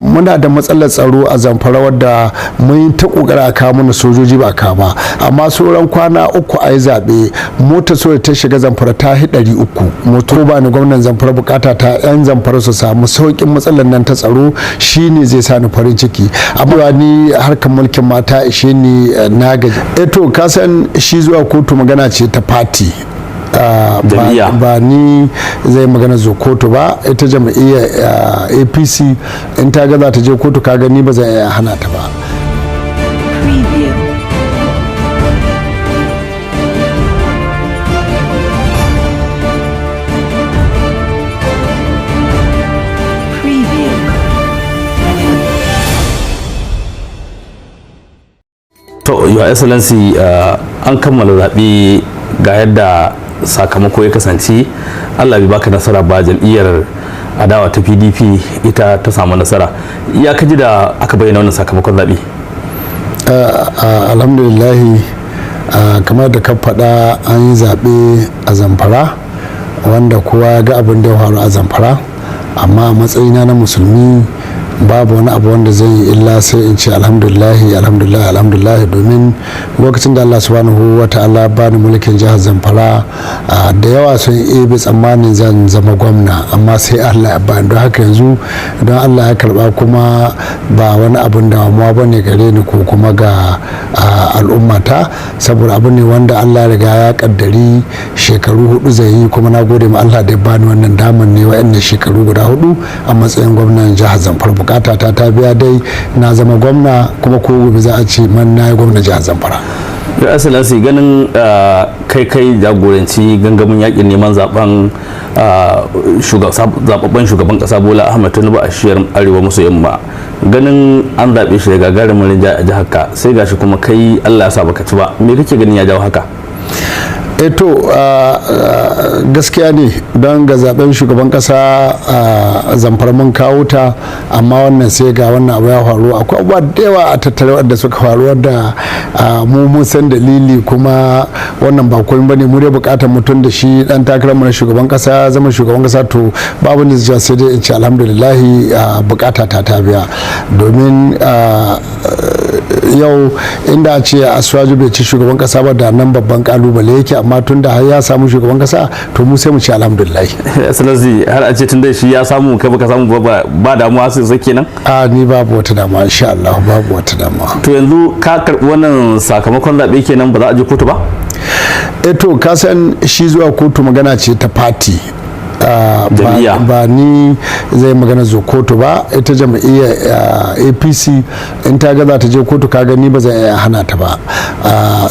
Muna da matsalar tsaro a Zamfara wadda mun yi ta kokari a kawo mana sojoji, ba ka ba. Amma sauran kwana 3 a yi zaɓe, mota soja ta shiga Zamfara ta hi 300 moto. Ba ni gwamnan Zamfara, bukata ta yan Zamfara su samu sauƙin matsalar nan ta tsaro, shine zai sa ni farin ciki. Amma ni harkar mulkin mata ishe ni, na gaji. To ka san shi zuwa kotu magana ce ta party. Ba ni zai magana zo kotu ba. Ita jam'iyyar APC in ta ga za ta je kotu, ka gani ba zai iya hana ta ba. Preview. Preview. To, Your Excellency, an kammala zaɓe, ga yadda sakamako ya kasance. Allah bai baka nasara ba, jam'iyyar adawa ta PDP ita ta samu nasara. Ya kaji da aka bayyana wannan sakamakon zaɓe? Alhamdulillahi, kamar da ka faɗa, an yi zaɓe a Zamfara wanda kowa ya ga abin da ya faru a Zamfara. Amma a matsayina na Musulmi, babu wani abu wanda zai yi illa sai in ce alhamdulillahi, alhamdulillahi, alhamdulillahi. Domin lokacin da Allah Subhanahu wa Ta'ala ba ni mulkin jihar Zamfara, da yawa sun ebe tsammanin zan zama gwamna, amma sai Allah ya bani. Don haka yanzu don Allah ya karba, kuma ba wani abun damuwa ba ne gare ni ko kuma ga al'ummata, saboda abu ne wanda Allah riga ya kaddari shekaru 4 zai yi. Kuma na gode ma Allah da ya bani wannan damar ne wa'annan shekaru guda 4 a matsayin gwamnan jihar Zamfara. Bukata ta ta biya dai, na zama gwamna, kuma ko gobe za a ce man na yi gwamnan jihar Zamfara. Your Excellency, ganin kai jagoranci gangamin yakin neman zaben zababben shugaban kasa Bola Ahmed Tinubu a shiyar arewa maso yamma, ganin an zaɓe shi da gagarumin rinjaye a jihar ka, sai gashi kuma kai Allah ya sa baka ci ba, me kake ganin ya jawo haka? To, gaskiya ne, don ga zaben shugaban kasa a Zamfara mun kawo ta, amma wannan sai ga wannan abu ya faru. Akwai abubuwa da yawa a tattare wadda suka faru wadda mu mun san dalili, kuma wannan ba komai bane. Mu dai bukatar mutum da shi dan takarar mu na shugaban kasa zama shugaban kasa. To, babu ne sai dai in ce alhamdulillahi, bukata ta ta biya. Domin yau inda a ce Asiwaju bai ci shugaban kasa ba, da nan babban kalubale yake. Amma tun da har ya samu shugaban kasa, to mu sai mu ce alhamdulillah. Excellency, har a ce tun da shi ya samu, kai baka samu ba, ba damuwa sai kenan? A, ni babu wata damuwa, insha Allah babu wata damuwa. To, yanzu ka karbi wannan sakamakon zaɓe kenan, ba za a je kotu ba? To, ka san shi zuwa kotu magana ce ta party. Jam'iyya. Ba ni zai magana zo kotu ba. Ita jam'iyyar APC in ta ga za ta je kotu, ka gani ba zai iya hana ta ba,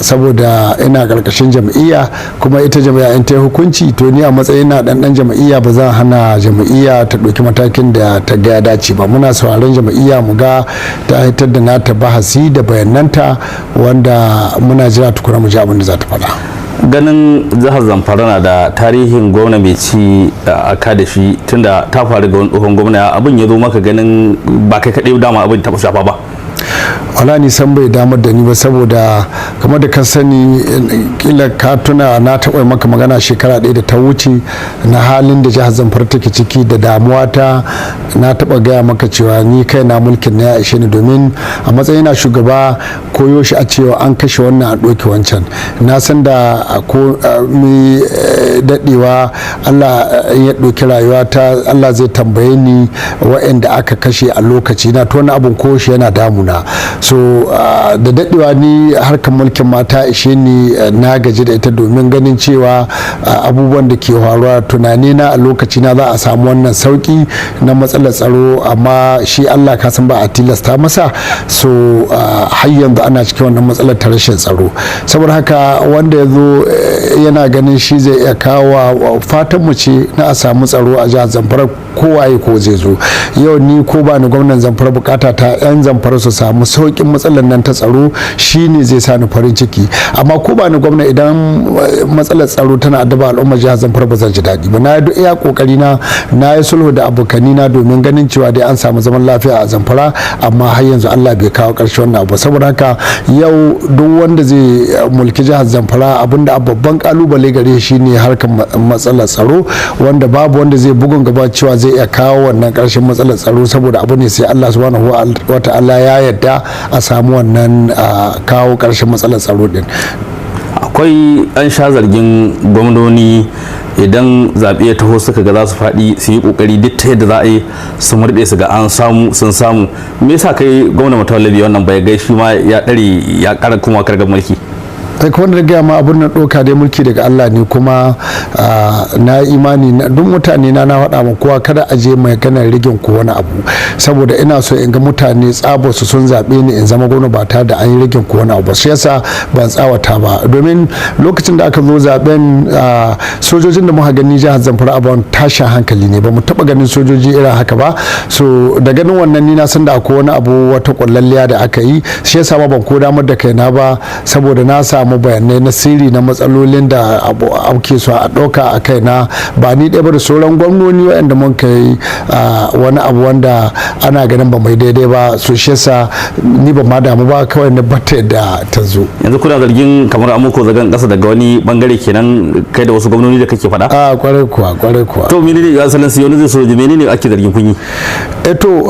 saboda ina karkashin jam'iyya. Kuma ita jam'iyya in ta yi hukunci, to ni a matsayin na dan jam'iyya ba zan hana jam'iyya ta ɗauki matakin da ta ga ya dace ba. Muna sauraron jam'iyya mu ga ta hitar da nata bahasi da bayananta, wanda muna jira tukuna mu ji abin da za ta faɗa. Ganin jihar Zamfara na da tarihin gwamna mai ci a ka da shi, tunda ta faru ga wani tsohon gwamna, abin ya zo maka, ganin ba kai kaɗai dama abin taɓa shafa ba? Wala ni san bai damar da ni ba, saboda kamar da ka sani, kila ka tuna na taɓa maka magana shekara 1 da ta wuce na halin da jihar Zamfara take ciki da damuwa ta. Na taɓa gaya maka cewa ni kai na mulkin na ya ishe ni, domin a matsayin na shugaba koyo shi a cewa an kashe wannan, a ɗauki wancan. Na san da ko mi daɗewa Allah ya ɗauki rayuwa ta, Allah zai tambaye ni waɗanda aka kashe a lokaci na. To, wani abun ko shi yana damuna. So da daɗewa ni harkar mulkin mata ishe ni, na gaji da ita, domin ganin cewa abubuwan da ke faruwa, tunani na a lokaci na za a samu wannan sauki na matsalar tsaro, amma shi Allah ka san ba a tilasta masa. So har yanzu ana cikin wannan matsalar ta rashin tsaro. Saboda haka wanda ya zo yana ganin shi zai iya kawo, fatan mu ce na a samu tsaro a jihar Zamfara, kowaye ko zai zo. Yau ni ko ba ni gwamnan Zamfara, bukata ta yan Zamfara su samu saukin matsalar nan ta tsaro, shine zai sa ni farin ciki. Amma ko ba ni gwamna, idan matsalar tsaro tana addaba al'ummar jihar Zamfara, ba zan ji daɗi ba. Na yi duk iya kokari na, na yi sulhu da abokani na domin ganin cewa dai an samu zaman lafiya a Zamfara, amma har yanzu Allah bai kawo ƙarshen wannan abu. Saboda haka yau duk wanda zai mulki jihar Zamfara, abinda babban kalubale gare shi ne harkar matsalar tsaro, wanda babu wanda zai bugun gaba cewa zai zai iya kawo wannan ƙarshen matsalar tsaro, saboda abu ne sai Allah subhanahu wa ta'ala ya yarda a samu wannan kawo ƙarshen matsalar tsaro din. Akwai an sha zargin gwamnoni idan zaɓe ya taho suka ga za su faɗi, su yi ƙoƙari duk ta yadda za a yi su murɗe su ga an samu sun samu. Me yasa kai gwamna Matawallabi wannan bai gai shi ma ya ɗare ya ƙara kuma kargar mulki? Kai kuma da gaya ma, abun nan ɗauka dai mulki daga Allah ne. Kuma na imani duk mutane na faɗa ma kowa kada a je mai ganar rigin ko wani abu, saboda ina so in ga mutane tsabo su sun zaɓe ni in zama gwamna ba tare da an yi rigin ko wani abu ba. Shi yasa ban tsawata ba, domin lokacin da aka zo zaben, sojojin da muka gani jihar Zamfara abun tashin hankali ne, ba mu taɓa ganin sojoji irin haka ba. So da ganin wannan ni na san da akwai wani abu, wata kullalliya da aka yi. Shi yasa ma ban ko damar da kaina ba, saboda na samu bayanai na sirri na matsalolin da ake so a ɗauka a kaina, ba ni ɗaya ba da sauran gwamnoni waɗanda mun kai wani abu wanda ana ganin ba mai daidai ba. So shi yasa ni ba ma damu ba, kawai na bata yadda ta zo. Yanzu kuna zargin kamar an muku zagon ƙasa daga wani bangare kenan, kai da wasu gwamnoni da kake faɗa? A kwarai kuwa, kwarai kuwa. To menene ya asalin su wani zai so menene ake zargin kun yi? Eto,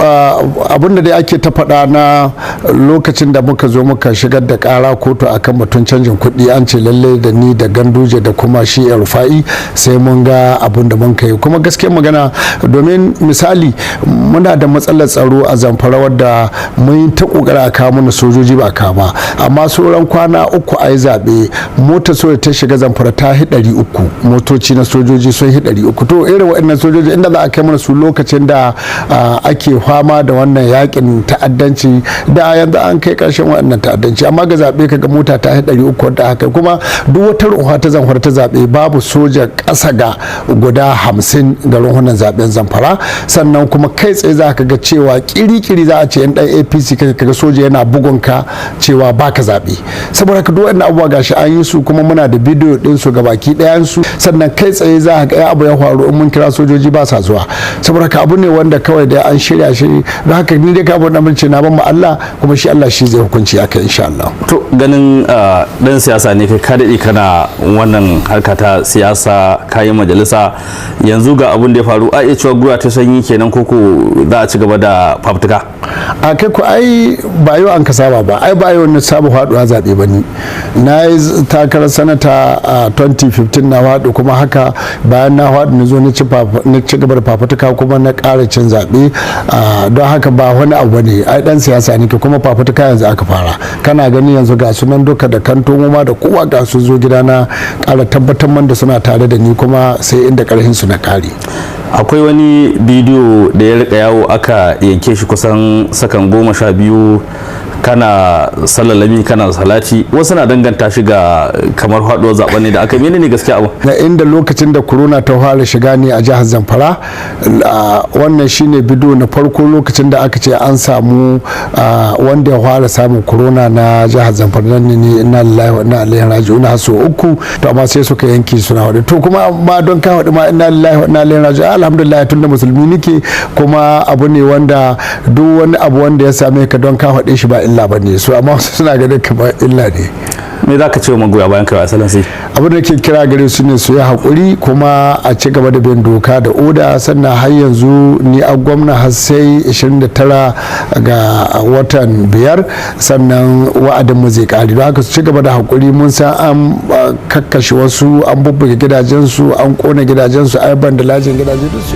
abin da dai ake ta faɗa na lokacin da muka zo muka shigar da ƙara kotu akan batun canjin kuɗi, an ce lalle da ni da Ganduje da kuma shi Rufa'i sai mun ga abin da mun kai. Kuma gaskiyar magana, domin misali muna da matsalar tsaro a Zamfara wadda mun yi ta kokari a kawo mana sojoji, ba kawo ba. Amma sauran kwana 3 a yi zaɓe, mota soja ta shiga Zamfara ta hi 300, motoci na sojoji sun hi 300. To irin waɗannan sojoji inda za a kai mana su lokacin da ake fama da wannan yakin ta'addanci, da yanzu an kai ƙarshen waɗannan ta'addanci. Amma ga zaɓe kaga mota ta hi 300 wadda aka kuma duk wata runwa ta Zamfara ta zaɓe babu soja ƙasa ga guda 50 ga runhunan zaɓen Zamfara. Sannan kuma kai tsaye za ka ga cewa kiri-kiri za a ce yan ɗan APC kake, kaga soja yana bugun ka cewa baka zaɓe. Saboda haka duk waɗannan abubuwa gashi an yi su, kuma muna da bidiyo ɗin su ga baki ɗayan su. Sannan kai tsaye za ka ga abu ya faru, in mun kira sojoji ba sa zuwa. Saboda haka abu ne wanda kawai da an shirya shi. Don haka ni dai ka abu da mun ce na ban mu Allah, kuma shi Allah shi zai hukunci akai insha Allah. To ganin dan siyasa ne kai, ka daɗe kana wannan harka ta siyasa, kayan majalisa, yanzu ga abin da ya faru, a iya cewa gwiwa ta sanyi kenan koko za a ci gaba da fafutuka? A kai ku, ai ba yau an ka saba ba, ai ba yau na saba faduwa zaɓe ba. Ni na yi takarar sanata a 2015, na faɗi. Kuma haka bayan na faɗi na zo na ci gaba da fafutuka kuma na ƙara cin zaɓe. Don haka ba wani abu ne, ai dan siyasa ne kuma fafutuka yanzu aka fara. Kana gani yanzu ga sunan duka da kantomo da kowa ga su zo gida na ƙara tabbatar man da suna tare da ni, kuma sai inda ƙarfin su na ƙare. Akwai wani bidiyo da ya rika yawo, aka yanke shi kusan sakan 12, kana salalami kana salati, wasu na danganta shi ga kamar haɗuwar zaɓen ne da aka. Menene gaskiya abu? Na inda lokacin da corona ta fara shiga ne a jihar Zamfara. Wannan shine bidiyo na farko lokacin da aka ce an samu wanda ya fara samun corona na jihar Zamfara. Nan ne inna lillahi wa inna ilaihi raji'un so uku. To amma sai suka yanke suna hudu. To kuma ma don ka hudu ma inna lillahi wa inna ilaihi raji'un, alhamdulillah, tunda musulmi nike, kuma abu ne wanda duk wani abu wanda ya same ka don ka faɗe shi ba illa ba ne. So amma wasu suna ganin kamar illa ne. Me za ka ce wa magoya bayan kai asalin sai? Abin da ke kira gare su ne su yi haƙuri kuma a ci gaba da bin doka da oda. Sannan har yanzu ni a gwamna har sai 29 ga watan biyar, sannan wa'adin mu zai ƙare. Don haka su ci gaba da haƙuri. Mun san an kakkashe wasu, an bubbuge gidajensu, an ƙona gidajensu, ai bandalajin gidaje duk su.